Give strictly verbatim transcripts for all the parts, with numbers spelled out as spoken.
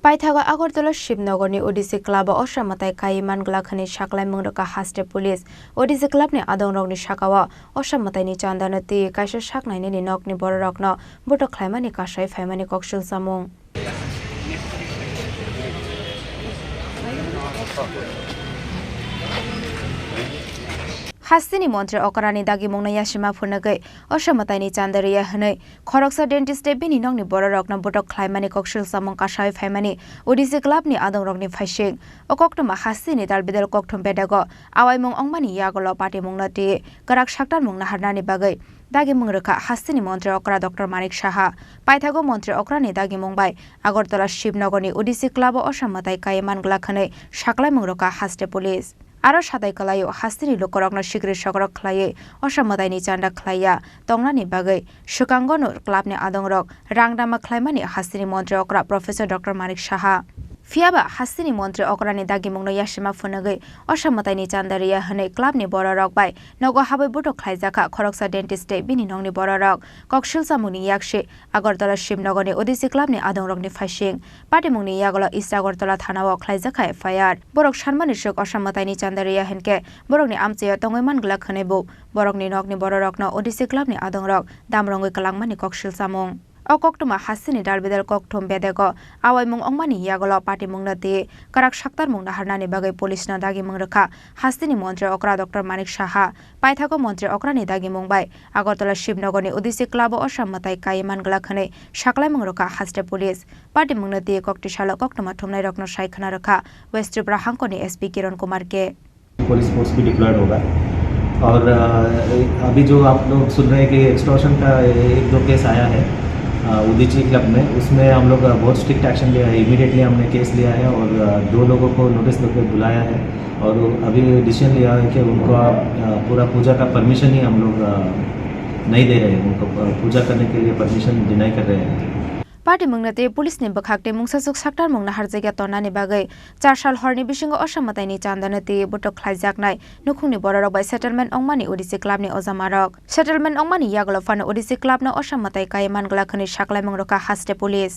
Paithago Agartala Shibnagarni O D C club-o osa mwtai kaiwi man glak hwnwi saklaimung rwkha haste police. O D C club-ni adongrokni saka-o osa mwtaini chandano twi kaisa sak nainani nokni bororokno botok khlaimani kasai phaimani koksil chamung. Hasteni montri okrani dagimungno yasima phunugwi osa mwtaini chanda rwya hwnwi khoroksa dentist tei bini nokni bororokno botok khlaimani koksil chamung kasawi phaimani O D C club-ni adongrokni phaising. O koktwma hasteni dalbidal kokthum bedego awaimung ongmani yagulo patimungno twi kwrak saktarmung naharnani bagwi dagimung rwkha hasteni montri okra Doctor Manik Saha. Paithago montri okrani dagimung bai Agartala Shibnagarni O D C club-o osa mwtai kaiwi man glak hwnwi saklaimung rwkha haste police. Aro sadai kwlaio hasteni lukurokno sikri sokrok khlaiwi osa mwtaini chanda khlaiya tongnani bagwi swkangono club-ni adongrok rang dama khlaimani hasteni montri okra Professor Doctor Manik Saha. Phiyaba hasteni montri okrani dagimungno yasima phunugwi osa mwtaini chanda rwya hwnwi club-ni bororok bai nogo habwi botok khlaijakha khoroksa dentist tei bini nokni bororok. Koksil chamungni yaksi Agartala Shibnagarni O D C club-ni adongrokni phaising. Patimungni yagulo East Agartala thana-o khlaijakha F I R. Borok sanmani swk osa mwtaini chanda rwya hinkhe borokni amchaio tongwi man glak hwnwi bo borokni nokni bororokno O D C club-ni adongrok damrongwi kwlangmani koksil chamung. O koktwma hasteni dalbidal kokthum bedego awaimung ongmani yagulo patimungno twi kwrak saktarmung naharnani bagwi police-no dagimung rwkha hasteni montri okra Doctor Manik Saha. Paithago montri okrani dagimung bai Agartala Shibnagarni O D C club-o osa mwtai kaiwi man glak hwnwi saklaimung rwkha haste police. Patimungno twi kokti salo koktwma thumnairokno sai khwna rwkha West Tripura hangkorni S P Kiran Kumar K. Police force भी डिप्लॉयड होगा। और, अ, अभी जो आप लोग सुन रहे हैं कि एक्सटॉर्शन का एक दो केस आया है, अ, उदीची क्लब में, उसमें हम लोग, अ, बहुत स्ट्रिक्ट एक्शन लिया है। इमीडिएटली हमने केस लिया है और, अ, दो लोगों को नोटिस देकर बुलाया है और अभी डिसीजन लिया है कि उनको, अ, पूरा पूजा का परमिशन ही हम लोग, अ, नहीं दे रहे हैं। उनको, अ, पूजा करने के लिए परमिशन डिनाई कर रहे हैं। Patimungno tei police-ni bwkhak tei mungsaswk saktarmung naharjakya tonnani bagwi char sal horni bisingo osa mwtaini chandano twi botok khlaijaknai nukhungni bororok bai settlement ongmani O D C club-ni ojamarok. Settlement ongmani yagulo phano O D C club-no osa mwtai kaiwi man glak hwnwi saklaimung rwkha haste police.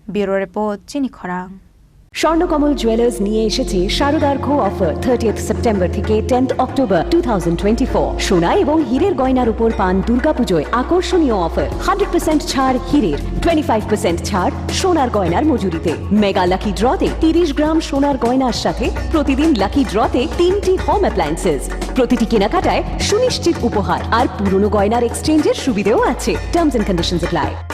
Bureau report, Chini Khorang. Swarnakamal jewellers নিয়ে এসেছে শারদার্ঘ offer, thirtieth September থেকে tenth October two thousand twenty four. সোনা এবং হীরের গয়নার উপর পান দুর্গাপুজোয় আকর্ষণীয় অফার, হান্ড্রেড পার্সেন্ট ছাড় হীরের, টোয়েন্টি ফাইভ পার্সেন্ট ছাড় সোনার গয়নার মজুরিতে। মেগা লাকি ড্রতে তিরিশ গ্রাম সোনার গয়নার সাথে প্রতিদিন লাকি ড্রতে তিনটি হোম অ্যাপ্লায়েন্সেস। প্রতিটি কেনাকাটায় সুনিশ্চিত উপহার আর পুরনো গয়নার এক্সচেঞ্জের সুবিধেও আছে। Terms and conditions apply.